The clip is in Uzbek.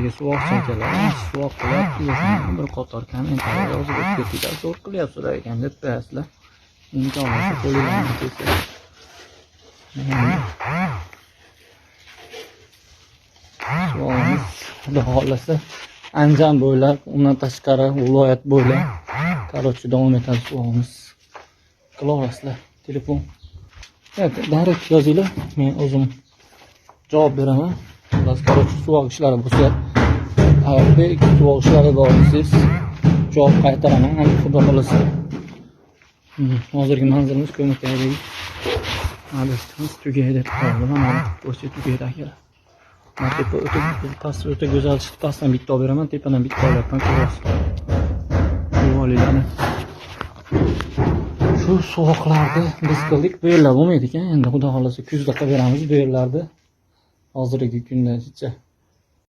Andijonlikdagi suvoqchi akalar suvoq qilyapti degan bir qator kommentariy yozib o'tib ketinglar. Zo'r qilyapsizlar ekan deb qo'yasizlar. Imkon bo'lsa, qo'linglardan kelsa. Suvog'imiz, xudo xohlasa, Andijon bo'ylab, undan tashqari viloyat bo'ylab, короче, davom etadi suvog'imiz. Qilaverasizlar telefon. Evet, direct yozinglar, men o'zim javob beraman. Xullas, короче, suvoq ishlari bo'lsa, Ayobbek, suvoq ishlari bor desangiz, javob qaytaraman, xudo xohlasa. Hozirgi manzilimiz Ko'makaydagi obyektimiz tugaydi deb qoldi. Mana ko'rsa, tugaydi, akalar. Mana tepa o'ta past, o'ta go'zal chiqdi. Pastdan bitta olib beraman, tepadan bitta olyapman, ko'rasiz. Olinglarni. Shu suvoqlarni biz qildik. Bu yerlar bo'lmaydi ekan. Endi xudo xohlasa, kuzda qilib beramiz bu yerlarni. Hozirgi kunda